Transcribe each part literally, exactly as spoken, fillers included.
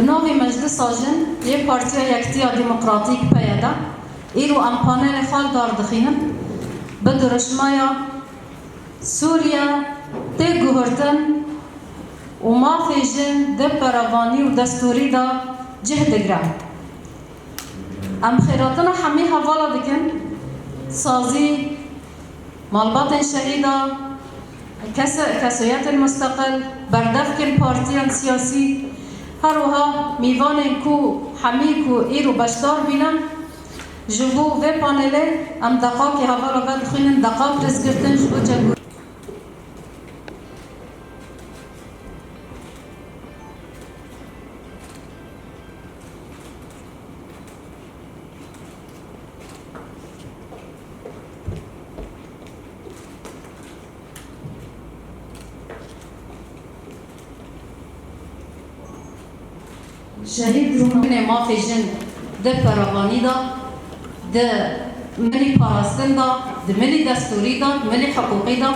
Bi navê Meclisa Jin yê Partiya Yekitiya Demokratîk, P Y D, îro em panelê xwe li dar dixînin, bi dirûşmeya Sûriye tê guhertin û mafê jin di perevanî û destûrî de cih digre. Em xêrhatina hemî hevala dikin, sazî, malbatên şehîda, kes-, kesoyetên musteqil, berdevkên partiyên siyasî, her wiha mîvanên ku hemî ku îro beşdar bînin, ji bo vê panelê em deqakê hevala vedixwînin, deqak rêzgirtin ji bo cem. Şehîd rûnê mafê jin di perevanî de, di milî parastin de, di milî destûrî de, di milî hiqûqî de,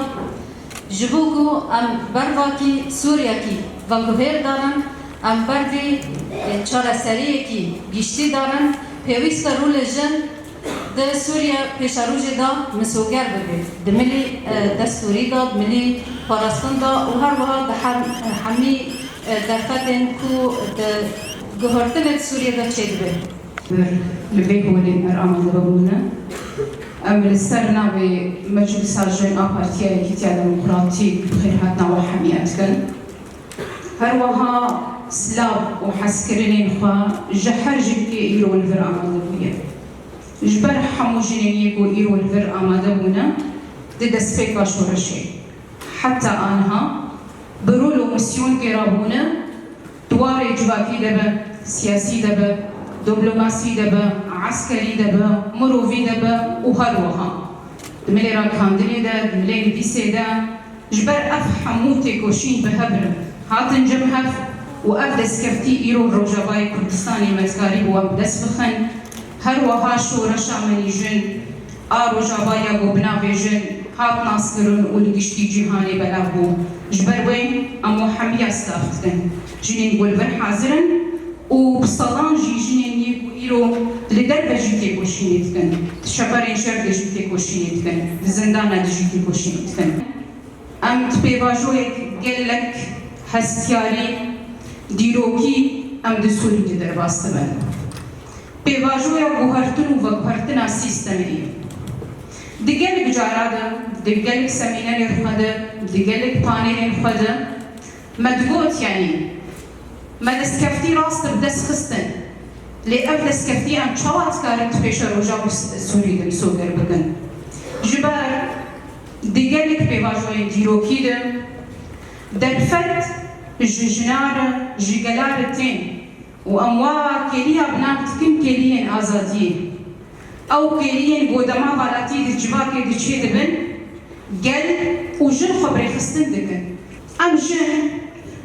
ji bo ku em bervakî Sûriyekî veguhêr darin, em bervî, e, çareseriyekî giştî darin, pêwîst e rûlê jin di Sûriye pêşerojê de misoger bibe. Di milî, e, destûrî de, di milî parastin de û her wiha di her, hemî, e, derfetên ku di guhertinê di Sûriye de çêdibe. Li vê holê me amade bûne. Em li ser navê Meclisa Jin a Partiya Yekîtiya Demokratîk bi xêrhatina we hemiya dikin. Her wiha silav û hezkirinên xwe ji her jinekê îro li vir amade bûye. Ji ber hemû jinên yê ku îro li vir amade bûne di destpêka şoreşê. Heta aniha bi rol û misyon gêrabûne, di warê civakî de be, siyasî de be, diplomasî de be, eskerî de be, mirovî de be û her wiha di milê ragihandinê de, di milê nivîsê de, ji ber ev hemû têkoşîn bi hev re hatin cem hev û ev destkeftî îro Rojavayê Kurdistanê me dikarî bi wan bi dest bixin. Her wiha şoreşa me nî jin a Rojava ya ku bi navê jin hat naskirin û li giştî cîhanê belav bû. Ji ber wê em we hemiya silav dikin. Jinên ku li vir hazir in û bi sedan jî jinên yê ku îro li derve jî têkoşînê dikin, di şeperên şer de jî têkoşînê dikin, di zindana de jî têkoşînê dikin. Em di pêvajoyek gelek hestiyarî, dîrokî em di Sûrî de derbas dibin. Pêvajoya guhertin û veguhertina sîstemê ye. Di gelek cara de, di gelek semînerên xwe de, di gelek panelên xwe de me digot, yanî me destkeftî rast bi dest xistin. Lê ev destkeftî em çawa dikarin di pêşeroja Sûrî de misoger bikin? Ji ber di gelek pêvajoyên dîrokî de derfet ji jina re, ji gela re tên û em wa kêliya bi nav dikin kêliyên azadiyê. Ew kêliyên ku dema valatî di civakê de çêdibin, gel û jin xwe bi rêxistin dikin. Em jin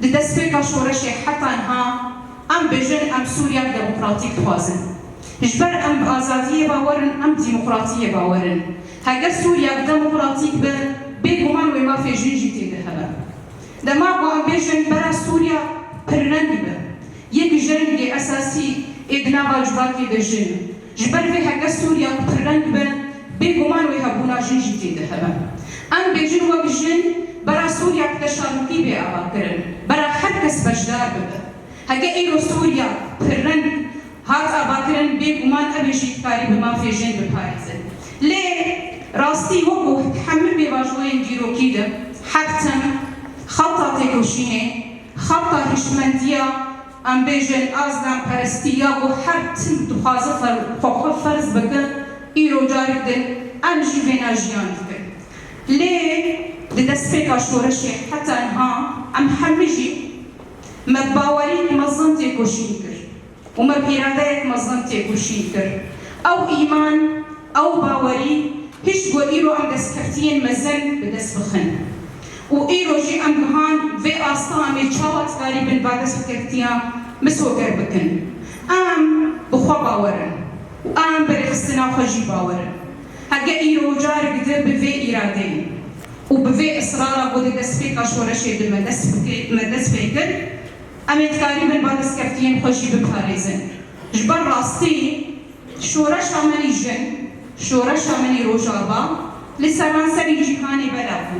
di destpêka şoreşê heta niha em bêjin em Sûriyek demokratîk dixwazin. Ji ber em bi azadiyê bawer in, em demokratiyê bawer in. Heger Sûriyek demokratîk be, bêguman wê mafê jin jî tê de hebe. Dema ku em bêjin bera Sûriya pirreng be, yek ji rengê esasî ê di nava civakê de jin in. Ji ber vê heke Sûriya ku pirreng be, bêguman wê hebûna jin jî tê de hebe. Em bêjin wek jin bera Sûriya ku teşarûkî bê avakirin, bera her kes beşdar bibe. Heke îro Sûriya pirreng hat avakirin, bêguman ev ê jî dikarî bi mafê jin biparêze. Lê rastî wek ku hemî pêvajoyên dîrokî de her tim xeta têkoşînê, xeta hişmendiya, em bêjin, azdanperestî ya ku her tim dixwaze fer-, xwe xwe ferz bike, îro carek din em jî vêna jiyan dikin. Lê di destpêka şoreşê heta niha em hemî jî me bawerî mezin têkoşîn kir û me bi îradeyek mezin têkoşîn kir. Ew îman, ew bawerî, hişt ku îro em destkeftiyên mezin bi dest bixin. Û îro jî em gihan vê asta em ê çawa dikarîbin va destpêkeftiya misoger bikin. Em bi xwe bawer in û em bi rêxistina xwe jî bawer in. Heke îro carek di bi vê îradeyê û bi vê israra ku di destpêka şoreşê de me dest bike-, me dest pê kir, Em ê dikarîbin ba destkeftiyên xwe jî biparêzin. Ji ber rastî şoreşa me yî jin, şoreşa me yî Rojava li seranserî cîhanê belav bû.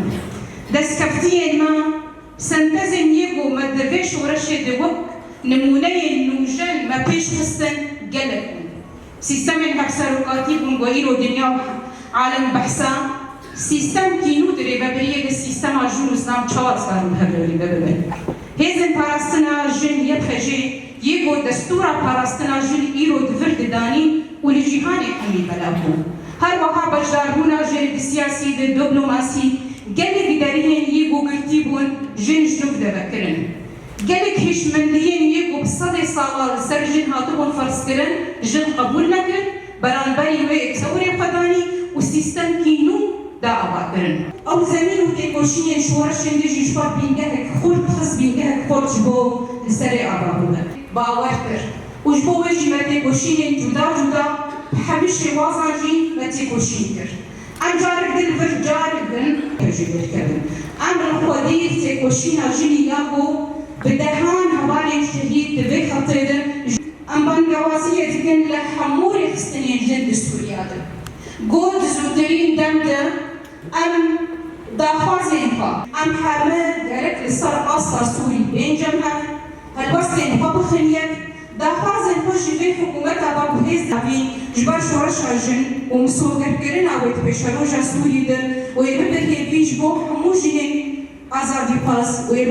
Destkeftiyên me sentezên yê ku me di vê şoreşê de wek nimûneyên nûjen me pêş xistin gelek bûn. Sîstemên hevserokatî bûn ku îro dinya alem behsa sîstemkî nû di rêvebiriyê de sîstema jûn û zilam çawa dikarin bi hev re rêve bibin. Hêzên parastina jin Y P G yê ku destûra parastina jin îro di vir de danîn û li cîhanê hemî belav bû. Her wiha beşdarbûna jin di siyasî, di diplomasî, gelek deriyên yê ku girtî bûn jin ji nû de vekirin. Gelek hişmendiyên yê ku bi sedê sala li ser jin hatibûn ferzkirin, jin qebûl nekir, beramberî wê tewrê xwe danî û sîstemkî nû da avakirin. Ew zemîn û têkoşînên şoreşên din jî ji xwe bîngehek xurt xist, bîngehek xurt ji bo li serê ava bibe. Bawer kir û ji bo wê jî me têkoşînên cuda cuda bi hemî şêwazan jî me têkoşîn kir. Em carek din vir carek din pêşî derkevin. Em li xwedî têkoşîna jinî ya ku bi dehan hevalên şehîd di vê xetê de, em bangewaziyê dikin li hemû rêxistinên jin di Sûriya de. Ku di zûtirîn dem de em daxwazên xwe, em heme gerek li ser asta Sûrî bên cem hev, helwestên xwe bixin yek, daxwazên xwe ji vê hikûmeta ve ku hêz davîn ji ber şoreşa jin û misogerkirina wê di pêşeroja Sûrî de wê bibe hêvî ji bo hemû jinên azadîxwaz, wê bibe